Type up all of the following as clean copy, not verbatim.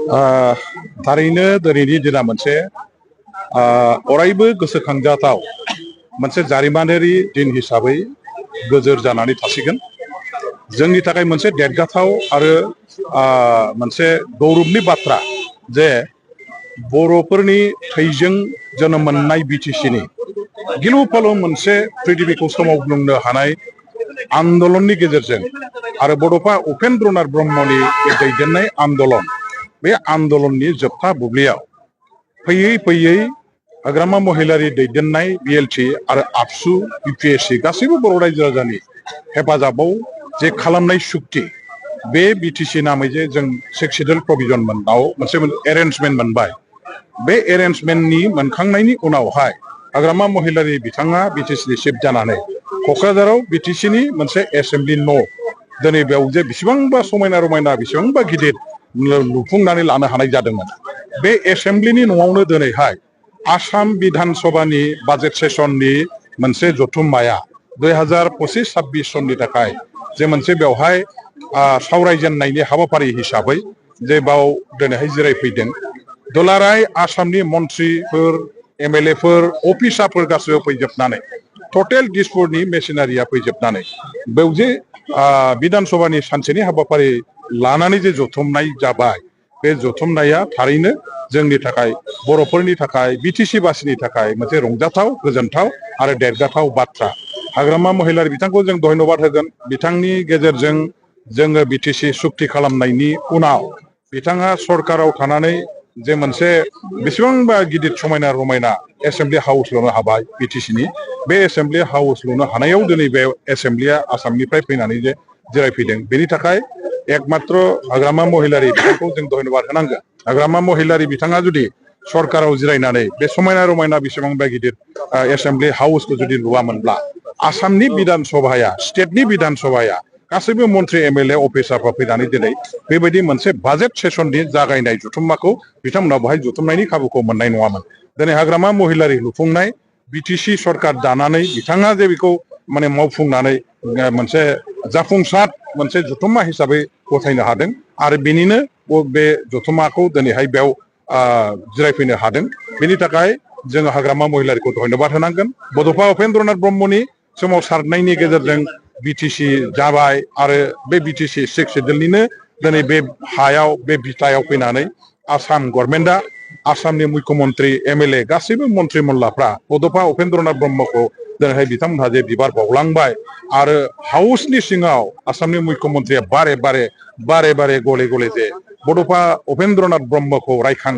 थारैनो दिनैनि दिना मोनसे अरायबो गोसोखांजाथाव मोनसे जारिमिनारि दिन हिसाबै गोजोर जानानै थासिगोन। जोंनि थाखाय मोनसे देरगाथाव आरो मोनसे गौरबनि बाथ्रा जे बर'फोरनि थैजों जोनोम मोननाय बिटिसिनि गिलु फालु मोनसे प्रिथिबिखौ सोमावग्लुंनो हानाय आन्दलननि गेजेरजों आरो बड'फा उपेन्द्रनाथ ब्रह्मनि दैदेननाय आन्दलन, बे आन्दलननि जोबथा बुब्लियाव फैयै फैयै हाग्रामा महिलारि दैदेननाय बिएलटि आरो आबसु बिपिएससि गासैबो बर' रायजो राजानि हेफाजाबाव जे खालामनाय सुक्ति, बे बिटिसि नामै जे जों सेक्सिडुल प्रभिजन मोनसे एरेन्जमेन्ट मोनबाय। बे एरेन्जमेन्टनि मोनखांनायनि उनावहाय हाग्रामा महिलारि बिथाङा बिटिसिनि चिफ जानानै क'क्राझाराव बिटिसिनि मोनसे एसेम्बलि न' दिनै बेयाव जे बेसेबांबा समायना रमायना बेसेबांबा गिदिर लुफुंनानै लानो हानाय जादोंमोन। बे एसेम्बलिनि न'आवनो दिनैहाय आसाम बिधान सभानि बाजेट सेसननि मोनसे जथुम्माया 2025-26 सननि थाखाय जे मोनसे बेवहाय सावरायजेननायनि हाबाफारि हिसाबै जे बाव दिनैहाय जिरायफैदों। दुलाराय आसामनि मन्थ्रिफोर, एमएलएफोर, अफिसारफोर गासैबो फैजोबनानै टटेल दिसपुरनि मेसिनारिया फैजोबनानै बेव जे बिधान सभानि सानसेनि हाबाफारि लानानै जे जथुमनाय जाबाय, बे जथुमनाया थारैनो जोंनि थाखाय बर'फोरनि थाखाय बिटिसि बासिनि थाखाय मोनसे रंजाथाव, गोजोनथाव आरो देरगाथाव बाथ्रा। हाग्रामा महिलारि बिथांखौ जों धन्यबाद होगोन। बिथांनि गेजेरजों जोङो बिटिसि सुक्ति खालामनायनि उनाव बिथाङा सरकाराव थानानै जे मोनसे बेसेबांबा गिदिर समायना रमायना एसेम्बलि हाउस लुनो हाबाय बिटिसिनि, बे एसेम्बलि हाउस लुनो हानायाव दिनै बे एसेम्बलिया आसामनिफ्राय फैनानै जे जिरायफैदों, बेनि थाखाय एकमात्र हाग्रामा महिलारि बिथांखौ जों धन्यबाद होनांगोन। हाग्रामा महिलारि बिथाङा जुदि सरकाराव जिरायनानै बे समायना रमायना बेसेबांबा गिदिर एसेम्बलि हाउसखौ जुदि लुवामोनब्ला आसामनि बिधान सभाया, स्टेटनि बिधान सभाया गासैबो मन्थ्रि, एमएलए, अफिसारफ्रा फैनानै दिनै बेबायदि मोनसे बाजेट सेसननि जागायनाय जथुम्माखौ बिथांमोना बेवहाय जथुमनायनि खाबुखौ मोननाय नङामोन। दिनै हाग्रामा महिलारि लुफुंनाय बिटिसि सरकार दानानै बिथाङा जे बेखौ माने मावफुंनानै मोनसे जाफुंसार मोनसे जथुम्मा हिसाबै गथायनो हादों आरो बेनिनो बे जथुम्माखौ दिनैहाय बेयाव जिरायफैनो हादों। बेनि थाखाय जोङो हाग्रामा महिलारिखौ धन्यबाद होनांगोन। बड'फा उपेन्द्रनाथ ब्रह्मनि सोमावसारनायनि गेजेरजों बिटिसि जाबाय आरो बे बिटिसि सिक्स सिडुलनिनो दिनै बे हायाव, बे बिथायाव फैनानै आसाम गभर्नमेन्टआ, आसामनि मुख्यमन्त्रि, एमएलए गासैबो मन्त्रि मल्लाफ्रा बड'फा उपेन्द्रनाथ ब्रह्मखौ दिनैहाय बिथांमोनहा जे बिबार बावलांबाय आरो हाउसनि सिङाव आसामनि मुख्यमन्त्रिया बारे बारे गले गले जे बड'फा उपेन्द्रनाथ ब्रह्मखौ रायखां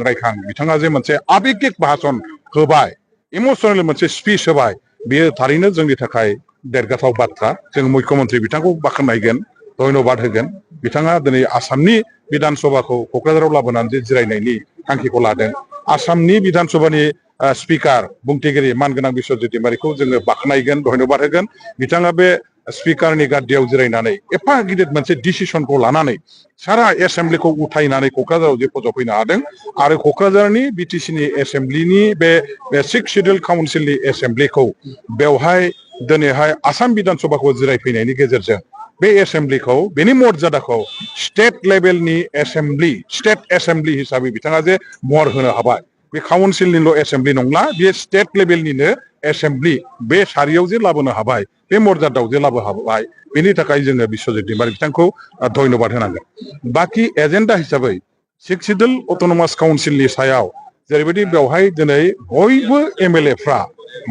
बिथाङा जे मोनसे आबेगिक भाषण होबाय, इमसनेल मोनसे स्पिच होबाय, बेयो थारैनो जोंनि थाखाय देरगाथाव बाथ्रा। जों मुख्यमन्त्रि बिथांखौ बाख्नायगोन, धन्यबाद होगोन। बिथाङा दिनै आसामनि बिधान सभाखौ क'क्राझाराव लाबोनानै जे जिरायनायनि थांखिखौ लादों। आसामनि बिधान सभानि स्पिकार बुंथिगिरि मानगोनां बिस्वजित दैमारिखौ जोङो बाख्नायगोन, धन्यबाद होगोन। बिथाङा बे स्पिकारनि गादियाव जिरायनानै एफा गिदिर मोनसे डिसिसनखौ लानानै सारा एसेम्बलिखौ उथायनानै क'क्राझाराव जे फोजोबफैनो हादों आरो क'क्राझारनि बिटिसिनि एसेम्बलिनि बे सिक्स सिडुल काउन्सिलनि एसेम्बलिखौ बेवहाय दिनैहाय आसाम बिधान सभाखौ जिरायफैनायनि गेजेरजों बे एसेम्बलिखौ, बेनि मर्यादाखौ स्टेट लेभेलनि एसेम्बलि, स्टेट एसेम्बलि हिसाबै बिथाङा जे महर होनो हाबाय। बे काउन्सिलनिल' एसेम्बलि नंला, बे स्टेट लेभेलनिनो एसेम्बलि बे सारियाव जे लाबोनो हाबाय, बे मर्यादायाव जे लाबोनो हाबाय, बेनि थाखाय जोङो बिस्वजित दैमारि बिथांखौ धन्यबाद होनांगोन। बाखि एजेन्डा हिसाबै सिक्स सिडुल अट'नमास काउन्सिलनि सायाव जेरैबायदि बेवहाय दिनै बयबो एमएलएफ्रा,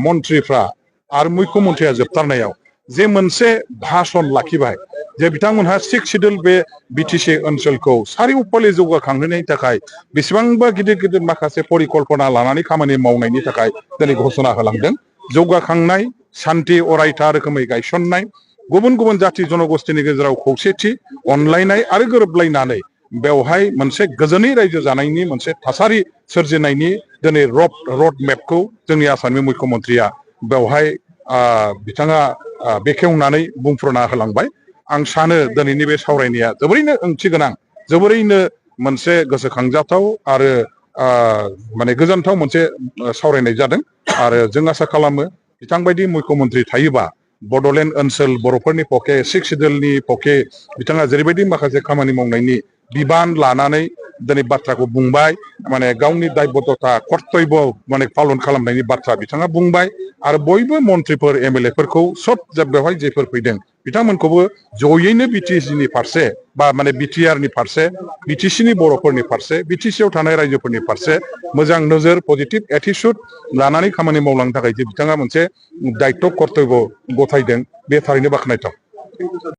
मन्थ्रिफ्रा आरो मुख्यमन्थ्रिया जोबथारनायाव जे मोनसे भाषण लाखिबाय जे बिथांमोनहा सिक्स सिडुल बे बिटिसि ओनसोलखौ सारिउफाले जौगाखांहोनायनि थाखाय बेसेबांबा गिदिर माखासे परिकल्पना लानानै खामानि मावनायनि थाखाय दिनै घोषणा होलांदों। जौगाखांनाय, सान्थि अरायथा रोखोमै गायसननाय, गुबुन जाथि जनगोष्ठीनि गेजेराव खौसेथि, अनलायनाय आरो गोरोबलायनानै बेवहाय मोनसे गोजोनै रायजो जानायनि मोनसे थासारि सोरजिनायनि दिनै रड मेपखौ जोंनि आसामनि मुख्यमन्त्रिया बेवहाय बिथाङा बेखेवनानै बुंफ्रुना होलांबाय। आं सानो दिनैनि बे सावरायनाया जोबोरैनो ओंथि गोनां, जोबोरैनो मोनसे गोसोखांजाथाव आरो माने गोजोनथाव मोनसे सावरायनाय जादों आरो जों आसा खालामो बिथांबायदि मुख्यमन्त्रि थायोबा बड'लेण्ड ओनसोल बर'फोरनि पके, सिक्स सिडुलनि पके बिथाङा जेरैबायदि माखासे खामानि मावनायनि बिबान लानानै दिनै बाथ्राखौ बुंबाय माने गावनि दायबद्धता कर्तब्य माने पालन खालामनायनि बाथ्रा बिथाङा बुंबाय आरो बयबो मन्थ्रिफोर एमएलए फोरखौ सब बेवहाय जेफोर फैदों बिथांमोनखौबो जयैनो बिटिसिनि फारसे बा माने बिटिआर नि फारसे बिटिसिनि बर'फोरनि फारसे बिटिसिआव थानाय रायजोफोरनि फारसे मोजां नोजोर पजिटिभ एटिट्युड लानानै खामानि मावलांनो थाखाय जे बिथाङा मोनसे दायित्व कर्तब्य गथायदों बे थारैनो बाख्नायथाव।